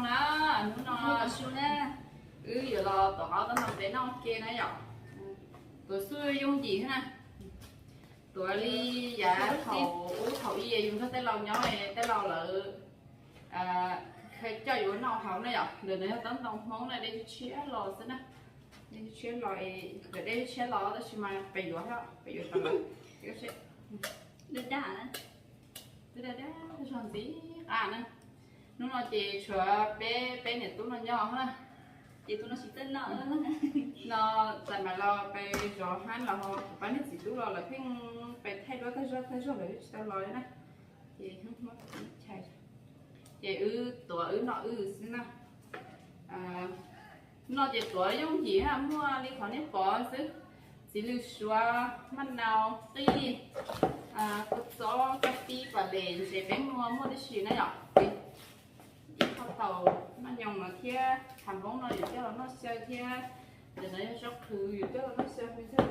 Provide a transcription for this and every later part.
Na, hnub no wb yuav los tuav qauv tau no peb noj ua ke na yom. Tuav xub yooj yim na. Tuav li yav thaum ub thaum ub yus nrog tej laus nyob, tej laus lawv coj yuav noj haus na yom. Ntawm no yog taub ntoo Hmoob na, dej tshiab los xwb na. Dej tshiab los, ntawm dej tshiab los tab sis mas peb yuav, peb yuav tau lawm. Daj daj, twb daj daj zog ntxiv qab na. Hnub no ces tshuav peb, peb niam tub no nyob na. Ces tus no tsis txawj noj no, txais mas los peb zov hab los ho kuv pab niag txiv tub los lawv pheej peb thaij duab tag zog tag zog lawv tsis tau los li na. Ces, ces wb tuav wb noj wb xwb na. Noj ces tuav yooj yim na, muaj li qhov nej pom xwb. Txiv lws suav, maj nau, qij, kua txob, koj tib, pas les, ntses, peeb nua, muaj tib si na yom. Ib qho tau, noj nyoos no thiab, hav npoob no yus coj los noj xyaw thiab. Ntawm no yog zaub qhwv yus coj los noj xyaw thiab.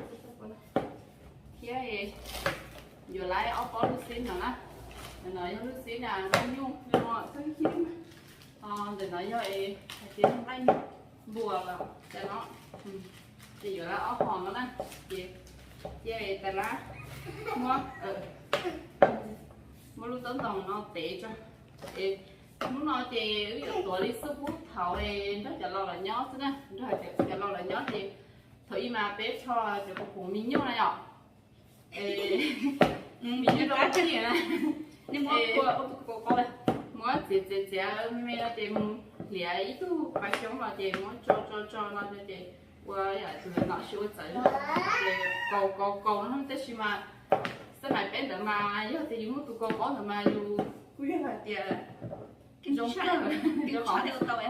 Yuav lawm ob pob lub xib no na. Ntawm no yog lub xib na, nqaij nyuj no txog ib txhij. Ntawm no yog hais tias nqaij npua los tas no. Ces yuav lawm ob hom no na. Ces cia tas lab muab, muab lub taub ntoo no tev tso. Es hnub no ces wb yuav tuav li xub pub thaud es nrog cov laus lawv nyob xwb na. Nrog cov laus lawv nyob ces thaum ub mas peb rho cov kuv kuv me nyuj na yom. Me nyuj rau qab na. Muab txiav txiav txiav me me no ces mus hliav ib tug pas xyoob los ces muab tso tso tso no ces ua yam tus ntawd no sib ua txawv zog ces kaus kaus kaus no tab sis mas xab mais peb ntawd mas yog tias yus muaj tus kaus qaub ntawd mas yus kuj yog hais tias zoo kawg.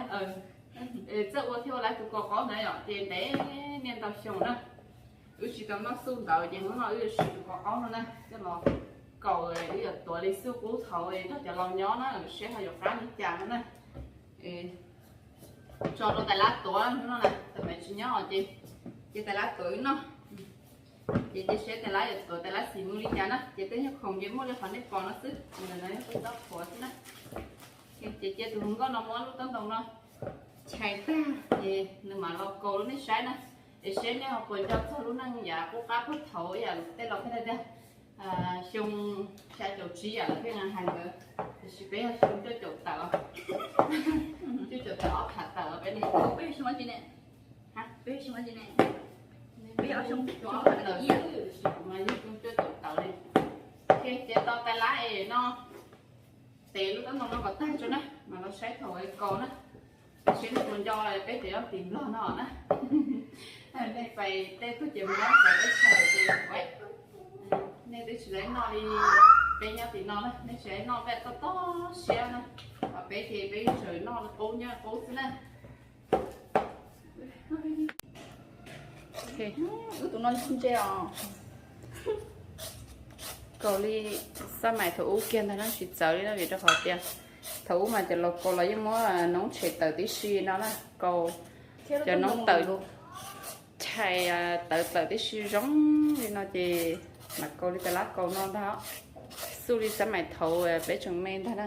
Txawj ua thiaj ua lawv tus kaus qaub ntawd yom, ces ntev niaj ntau xyoo na. Wb tsis tau noj xub ntawd ces hnub no wb yuav siv tus kaus qaub no na coj los kaus, wb yuav tuav li xub qub thaud nrog cov laus nyob na, seb ho yuav qab li cas no na. Tso rau tais lab tuav hnub no na, tais maiv tsis nyob ces cia tais lab tuav wb noj. Ces cia seb tais lab yuav tuav tais lab xim mus li cas na, ces tej nyuag khoom ces muaj li qhov nej pom no xwb, ntawm no yog tej tsob qhuav xwb na. Ces cia tus hluas nkauj no muab lub taub ntoo no chais tag ces nws mam los kaus rau nej saib na. Es seb nej ho puas nco txog lub neej yav qub qab puag thaud yam tej laus thiaj li tias xyoo xya caum tsib yam lawv thiaj hais ntawd, tiam sis peb yog xyoo cuaj caum tawm, cuaj caum tawm ob phav tawm peb ne. Peb xyoo dab tsi ne? Peb xyoo dab tsi ne? Peb yog xyoo cuaj caum tawm li. Ces cia tais lab es no tev lub taub ntoo no kom tag tso na, mas los saib thaum kaus na. Seb nej puas nco peb cov yog tim Nplog no na. Nej pais tej tug ces mus nyob teb chaws ces nej twb tsis tau noj li peb nyob tim no na, nej tsis tau noj peb toj toj siab na. Ho peb ces peb tseem noj qub nyob qub xwb na. Wb tus no ntse os. Kaus li xab mais thaum ub kiag ntag na, tsis txawv li na, vim rau qhov tias thaum ub mas cov laus kaus los yeej muab noob tshem tawm tib si no na, kaus cov noob tawm, chais tawv tawm tib si zoo li no ces mam kaus li tais lab kaus no ntag. Xub li xab mais thaud peb tseem me ntag na.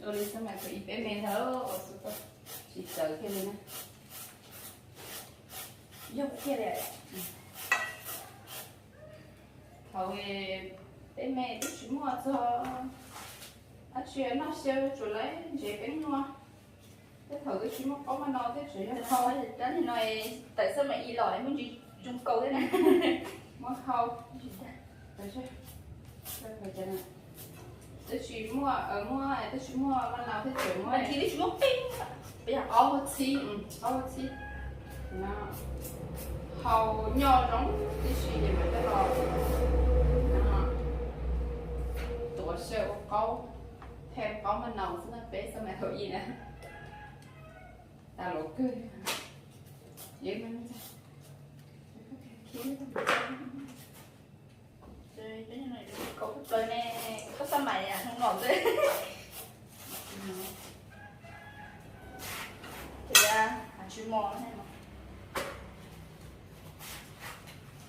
Ua li xab mais thaum ub peb me ntag, tsis txawv kiag li na. Yog kiag li. Thaum peb me twb tsis muaj txog dab tsi noj xyaw, tsuas lawv ntsev peeb nua. Tej thaum twb tsis muaj qaub maj no, tej tseem yog rab no tawm xab mais ib los muaj ntsis zoo kaus thiab na. Muab hau, twb tsis muaj, muaj, twb tsis muaj maj no thiab tseem muaj, twb tsis muaj peeb, ob hau txhib, ob hau txhib. Hau nyob zoo tib si ces mam coj los tuav xyaw ua Ib na, tas los kawg. Koj plaws ne, koj xab mais hnub no xwb. Ces tsis mos ne.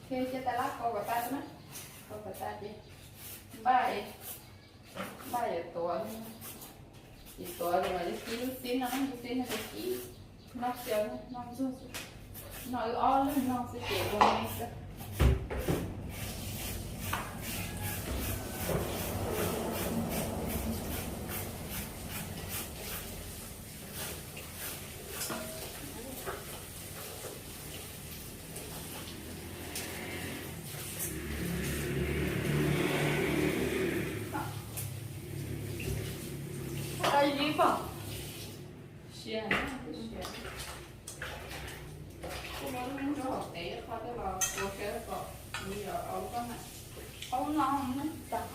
Ces cia tas lab kau kom tas na, kau kom tas ces npaj, npaj yuav tuav, ces tuav los yog kib lub xib no, lub xib no ces kib noj xyaw noj ntxuag xwb, noj wb ob leeg noj xwb ces ua me xwb. Sia, sia. Kuv muab lub nrog hauv tev qhov twg los ua siab kom nws yog au koj na. Au no muab tag.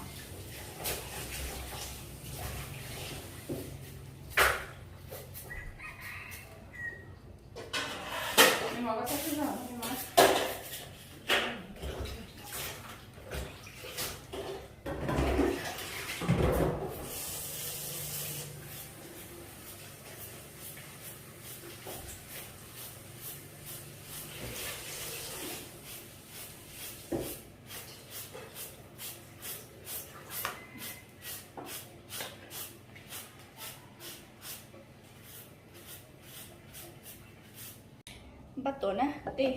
Npaj tuav na tij.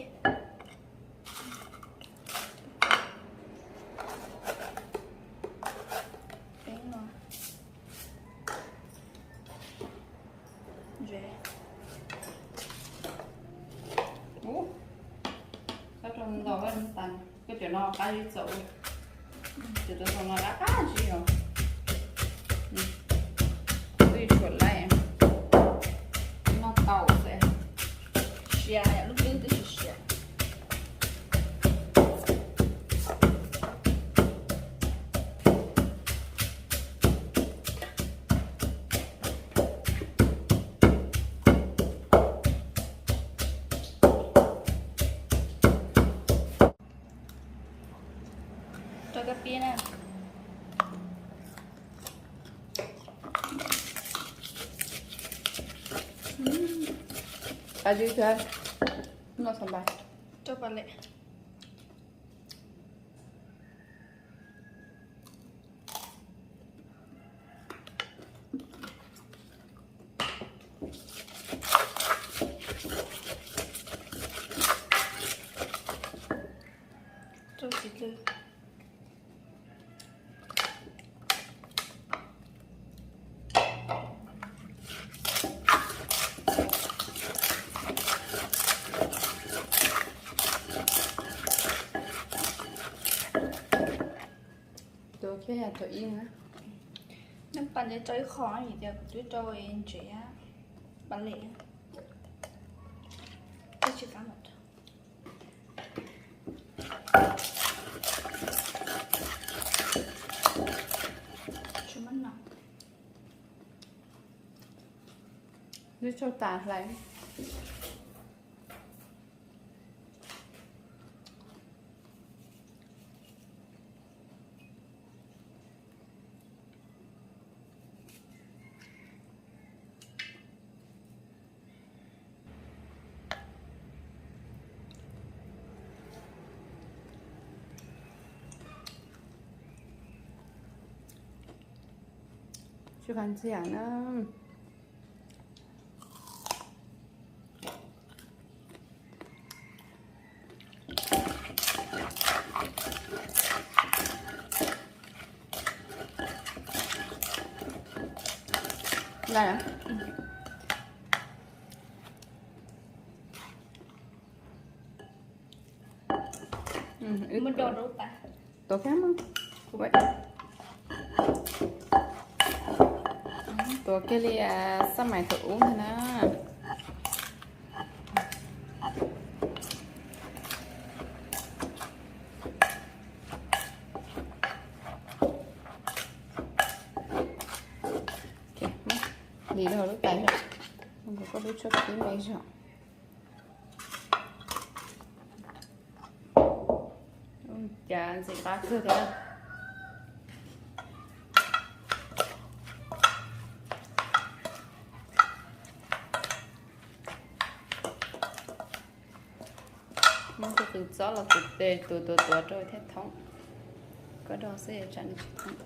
Ub, koj rau ntau tas, koj cov no qab zib txaus. Cov tau no qab qab zib os. Twb tshuav laij, noj tau xwb. Siav, lub twb twb tsis siav. Rau koj pib na. Qab zib thiab, noj xav npais. Rau pas lem. Rau txiv lw. Tuav kiag yam thaum ib na. Neb pas ntshe rau ib qho vim tias kuv twb rau ntsev pas lem. Twb tsis qab mus rau. Tsis muaj no. Twb tsau tas hlais. Tsis qab ntxiag na. Npaj na. Muab do rau tas. Tuav kiag mas. Tuav kiag li xab mais thaum ub ntag na. Lim lub tais, koj lub tshuaj kib me zog. Cas ntxim qab kawg thiab. Muab tus qws txob los tus tes tus tuav tuav rau thiaj thoob. Koj do xwb tsam nws tsis thoob.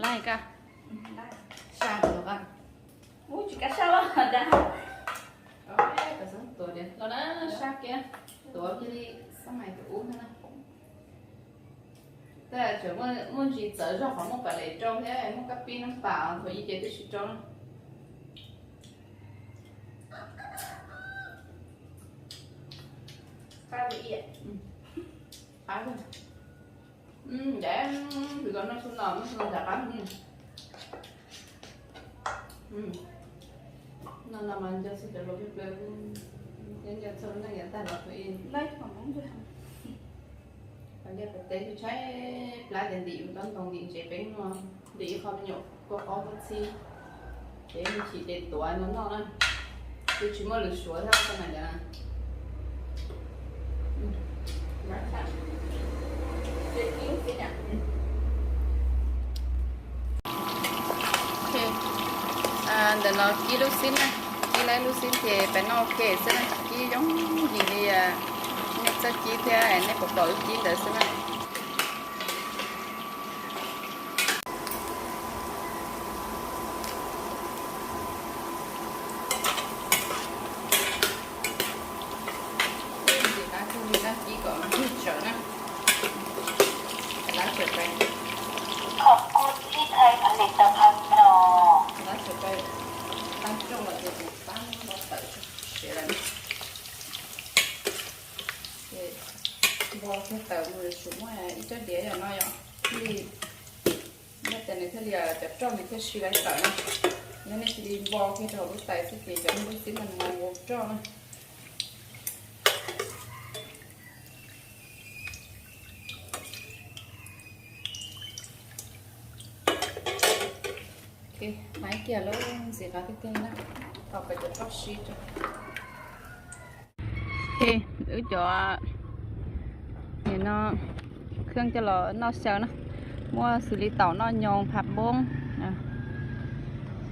Laij koj, saj tus koj. Ub, tsis kav saj los dag. Los na, saj kiag, tuav kiag li xab mais tus ub na. Tab tseem muaj ntsis txawv zog qhov muaj pas les rau thiab muaj kab pib nab pas thaum ib ce twb tsis rau na. Qab li ib, qab li. Ntev, tus no xu no, xu no ntev qab. No no mas nco txog cov hluas plig plig, nco txog lub neej yav tag los tus ib. Liaj pem teb tshaib tshaib plab ces ntim ib tsob ntoo ntim ntsev peb no, ntim ib qho me nyuam kua qaub kua txhib, ces me chim ces tuav no noj na. Twb tsis muaj lus suav thiab na. Ntawm no kib lub xib na, kib lub xib ces peb noj ua ke xwb na, kib zoo yim li nej txoj kib thiab nej puas pom wb kib ntawd xwb na. Ntxim qab kawg li, kib kom tsawv na. Lab tsawv pais. ขอบคุณที่ใช้ผลิตภัณฑ์หน่อ Lab tsawv pais, tab rooj los ces kuv pab muab los tawm siav lawm. Ces npo kiag tawm mus, yuav tsum muaj ib cov diav yom no yom, thiaj li, nyob tas nws thiaj li cov roj nws thiaj si lais tawm na. Yog nej cia li npo kiag rau hauv lub tais xwb ces cov lub xib no nws mus ua roj na. Hnaib kiag lub ntxim qab tiag tiag na, tos kom cov roj sib rau. Wb cov no, kheej coj los noj xyaw na, muaj xws li taum noj nyoos, phav npoob,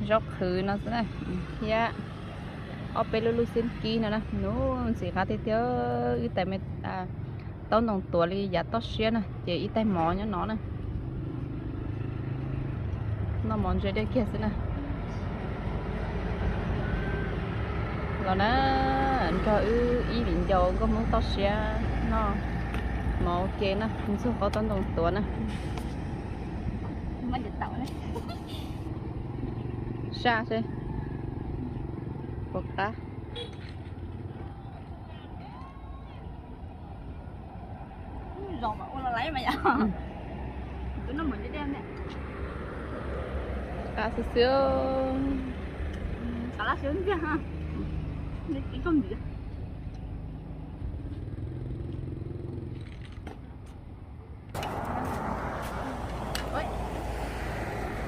zaub qhwv no xwb na, thiab ob peb lub lub xib kib no na, nws ntxim qab tiag tiag. Wb tais me taub ntoo tuav li yav toj siab na, ces ib tais mov nyob no na. Noj mov ntse dej kiag xwb na. Los na, nrog wb ib viv ncaus nkauj Hmoob toj siab noj mov ua ke na, ntxuag qaub taub ntoo tuav na. Saj seb puas qab. Qab xwb xwb.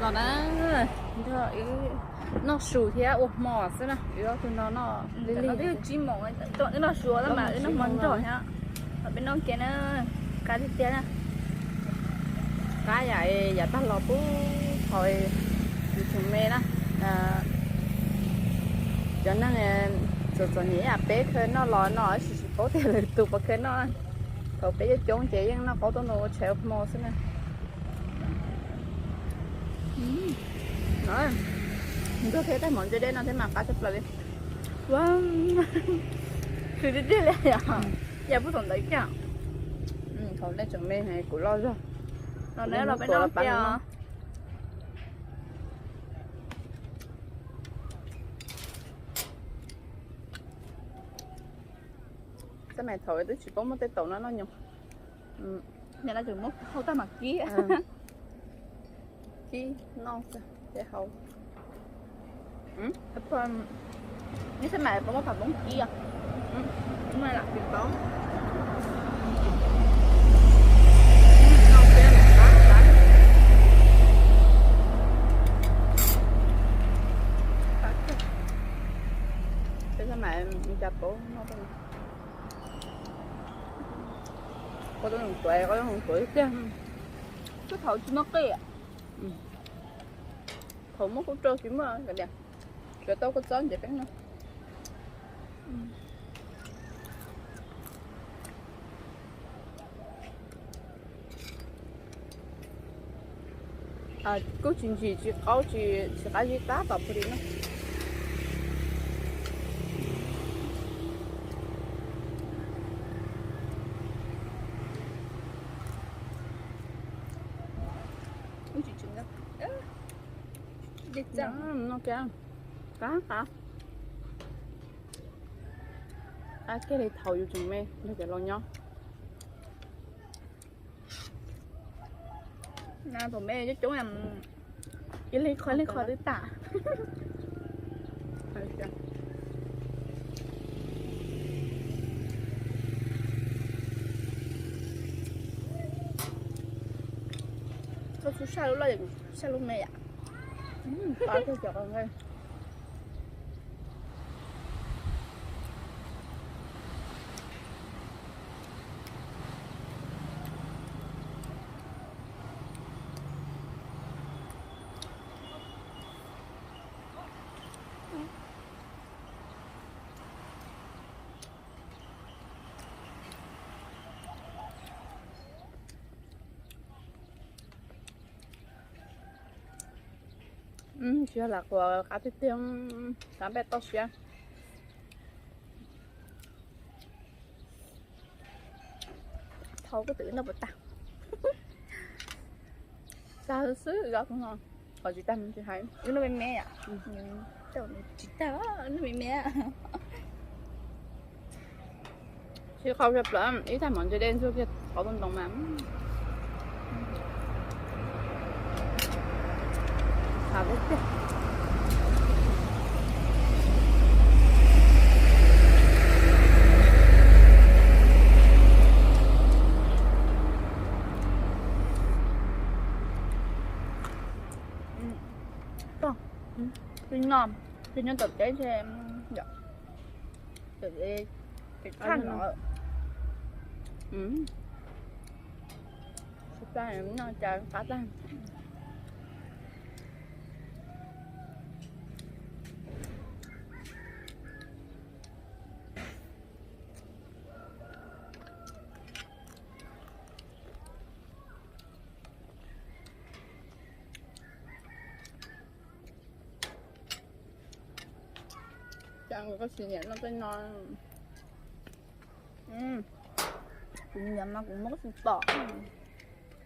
Los na, nrog wb noj su thiab ua hmo xwb na, wb ob tug no noj li li. Wb noj su mas wb noj hmo nrog thiab. Peb noj kiag na, qab tiag tiag na. Qab yam yav tag los pub thaum yus tseem me na, cov neeg txom txom nyem ib yam peb khaws noj los no tsis tsis paub tias lwm tus puas khaws noj. Thaum peb coob coob ces yeej noj qaub taub ntoo ua tshais ua hmo xwb na. Ntxuag thiab tais mov ntse dej no thiab mas qab tshaj plaws li. Ua, khwv tiag tiag li yom. Yam pub tom ntawd kiag. Thaum nej tseem me kuv loj zog. Los na, los peb noj kiag os. Xab mais thaum twb tsis paub muab tej taum no noj nyoos. Nim no tseem muab hau tag mam kib. Kib noj xwb thiab hau. Ib xab mais puas muaj pham poob kib os? Muaj lam tsis paub. Ib xab mais cas paub noj. Koj tub noog tuav, koj tub noog tuav tiag. Twb thaum tsis muaj qij, thaum muaj kub rau tsis muaj, tsuav tau kua txob ntses peeb no. Kuj tsis ntsim tsis qaub tsis qab zib tab tom pw li no. Qab qab. Qab kiag li thaum yus tseem me yog cov laus nyob. Thaum me coob coob, ib leeg qho leeg qho twb tas. Koj txhob saj lub loj, saj lub me yom. Pab tug cov qos nqaij. Tsis yog lam quas qab tiag tiag, xav npaj toj siab. Thaum koj twm wb noj puas tag? Tag xwb, qhov tsis tag tsis hais. Wb noj me me, tsis tag, noj me me. Sib qhau sawv plaws, ib tag mov ntse dej ntxuag kiag qhov ntoo mas. Peb no, peb nyob tom teb ces, yom, ces tshaj no. Noj cas qab tag. Cas koj tsis nyiam noj tej no? Kuv nyiam mas kuv muab koj tsis pom.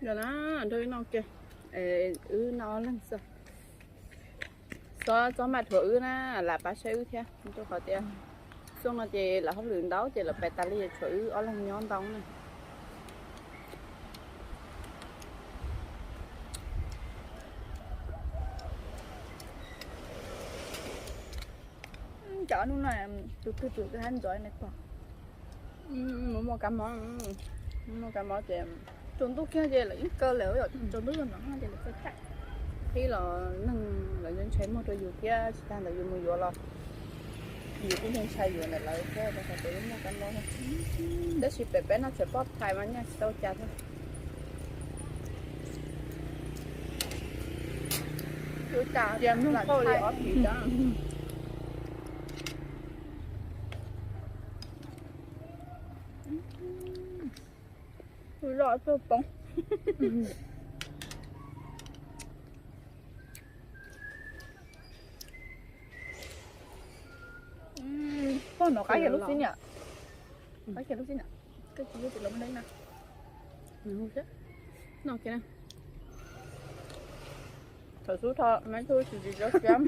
Yog na, nrog wb noj kiag, wb noj ob leeg xwb. Txhob, txhob maj dhuav wb na, lam pab saib wb thiab, rau qhov tias xyoo no ces lawv hauj lwm ntau ces lawv pais tas li, tshuav wb ob leeg nyob ntau na. Cov hnub no tus twg tus twg hab ntxov na pog. Muaj muaj kab mob, muaj kab mob ces tsaus ntuj kiag ces lawv yeej kaw lawm, tsaus ntuj zog no ces lawv kaw tag. Qhib los neeg lawv ntshai muag rau yus thiab, tsis tas ntawd yus mus yuav los yus kuj ntshai ntshai yuav ntawm lawv thiab, rau qhov tias muaj kab mob. Tab sis pem peb no tseem poj phais mas nyaj tsis tau cas thiab. Cia mloog qauj li ob pis. Loj tuaj poob. Pog no qab kiag lub xib niam. Qab kiag lub xib niam. Koj tsis yog tus los na. No kiag na. Thaum xub tho mab tub tsis tsis tso siab.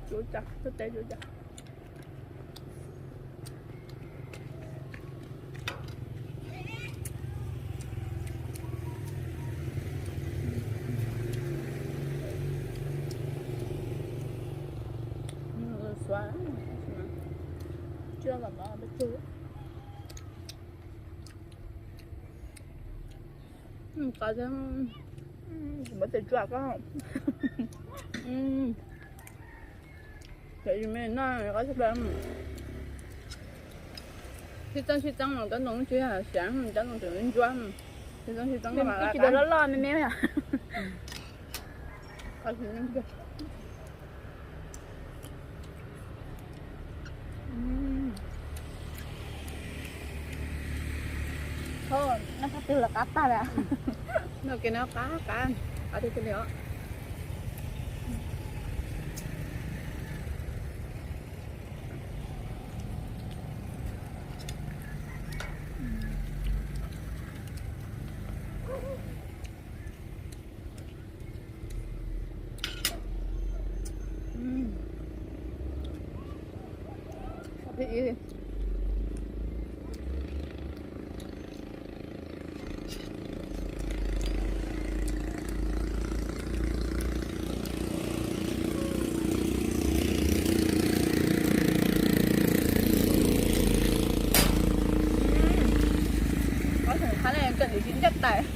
Cuv cas, tub teb cuv cas. Muab tes tsua koj. Tsis txeeb tsis txeeb los cov ntoo tsis siav, cov ntoo tseem ntsuab. Tsis txeeb tsis txeeb, tsis tau loj loj me me. Noj phab twg los qab tag li. Noj ke no qab qab, qab tiag tiag li os. Qab tseem qab li, kawm tsis ntsaj tais.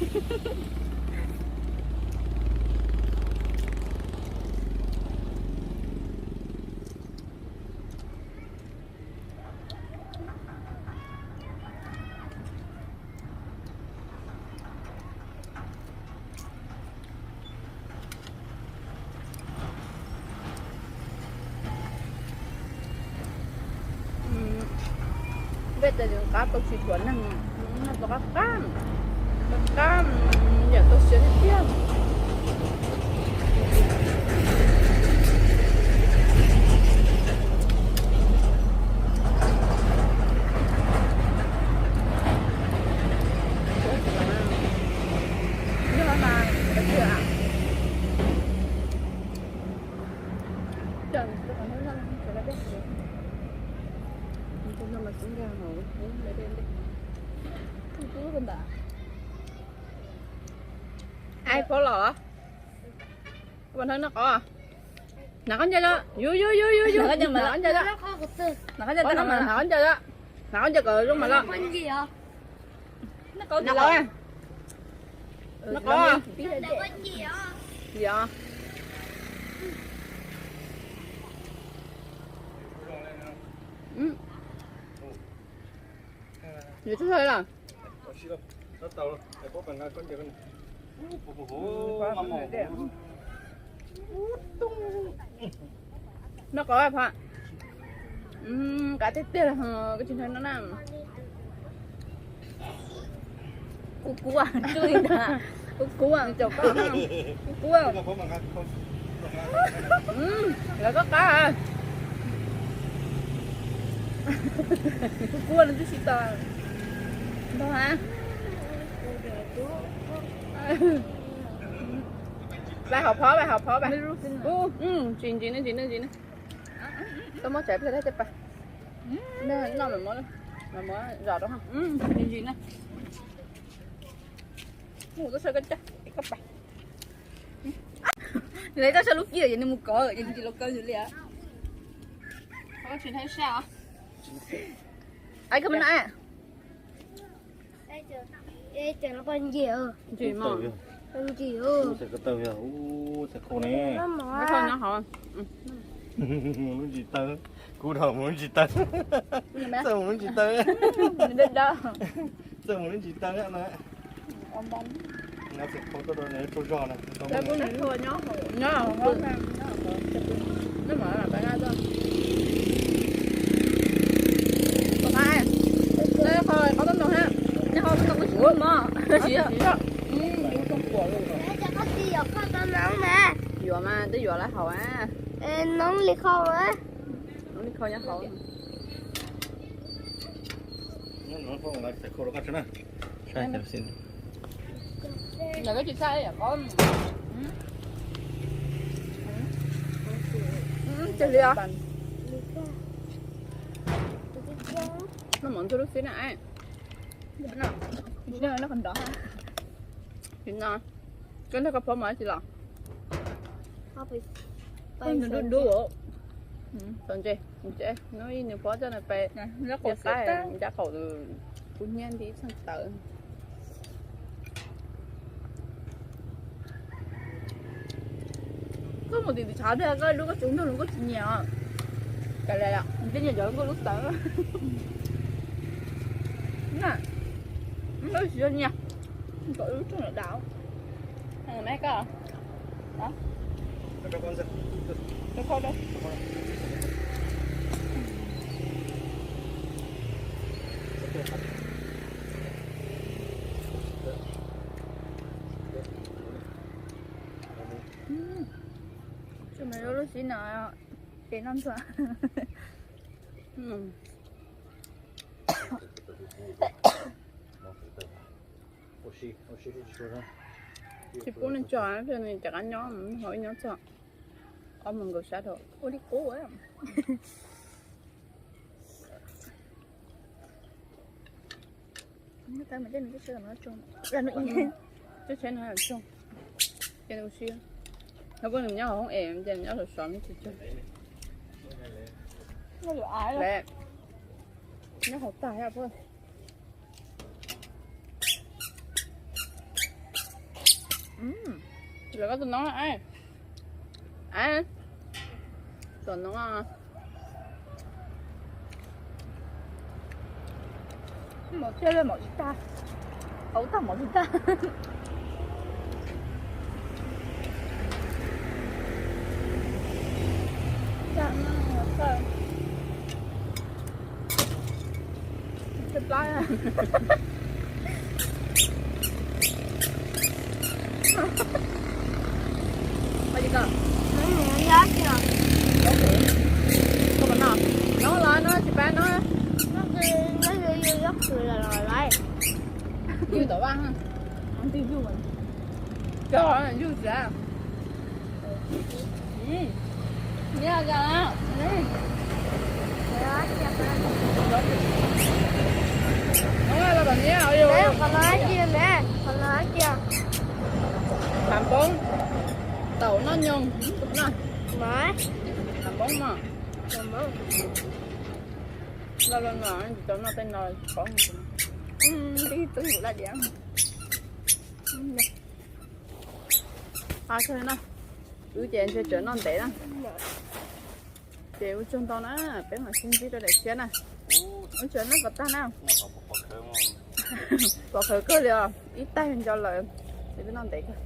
Npej tes qab tau tsis thuam neeg, noj tau qab qab, qab qab, yam tau siav tiag tiag. Ai, phob los. Phob noj qos. Hnav khaub ncaws los. Yus yus yus yus yus. Hnav khaub ncaws los. Hnav khaub ncaws los. Hnav khaub ncaws los. Hnav khaub ncaws kom zoo mas los. Noj qos. Noj qos. Yog. Yuav tsis tau los. Noj qos phom. Qab tiag tiag, koj tsis noj na. Kub kub, tsuj li ntag. Kub kub, caum koj, kub kub. Lawv koj qab. Kub kub no twb tsis tau. Ntau ha. Vais hauv phob, vais hauv phob, vais. Ntsis ntsis ne, ntsis ne, ntsis ne. Koj muab tsav pliag thiab coj pais. Noj mam muab zom rau. Ntsis ntsis ne. Mus tuaj saib koj coj, koj pais. Nws tau saib lub kib ces nws mus kov ces nws tsis los kaw nws li. Ai, koj me no. Ntsis mas. Ntsis. Txawj koj tawg yog, ub, txawj khau ne. Lub ntsis tawg. Kub dhau mus lub ntsis tawg. Txawj mus lub ntsis tawg. Txawj mus lub ntsis tawg no. Nyob txawj khau tuaj rau nws tsaug zog na. Yuav mas twb yuav lawv haus. Noob li khau nyob hauv. Lawv tsis txhaj. Noj mov ntxuag lub xib na. Noj qhov nrov. Tsis no, koj nrog koj phob mus tsis los? Dub dub. Txaus ntse, ntse, hnub ib nws phob coj nws pe ncaj qaum, ncaj qaum tus kub hnyiab nti ib txheej tawv. Koj mus tim tus tshav pliag koj lub koj tsis nrog lub koj tsis nyiam os. Cas li, nws nyiam cov lub koj lub tawv. Na, lub tsis nyiam, kom lub tsuag dav dav. Me koj. Tsuas mas lub lub xib no ces noj ntxuag. Tsis pub nws tso, nws rov qab nyob, ho ib nyob txog ob moos nkaus sab dhau ua li qub. Teb tsheb no tsoog, ces nws ua si, no kuj nws nyob hauv hoob es ces nws nyob sov sov me tsis tsoog. Nyob hauv tag. Lawv koj tus noob, tus noob. Mov thiaj li mov tsis tag, qau tag mov tsis tag. Nyob los no tsis pab no. Yus tom vaj, cog yus tsis. Niam, qhov no dab tsi me, qhov no dab tsi? Xav npoob, taum noj nyoos, xav npoob mas. Los los no tsis tau noj tej no tsis paub. Ib tug yus laj diam. Wb ces ntshe tseem noj ntev na. Ces ua tsaug ntau na, peb mam sib ntsib rau daim tshiab na. Ua tsaug na kom tag na. Pom qhawv kawg li os, ib tag nco lawm, ces peb noj ntev kawg.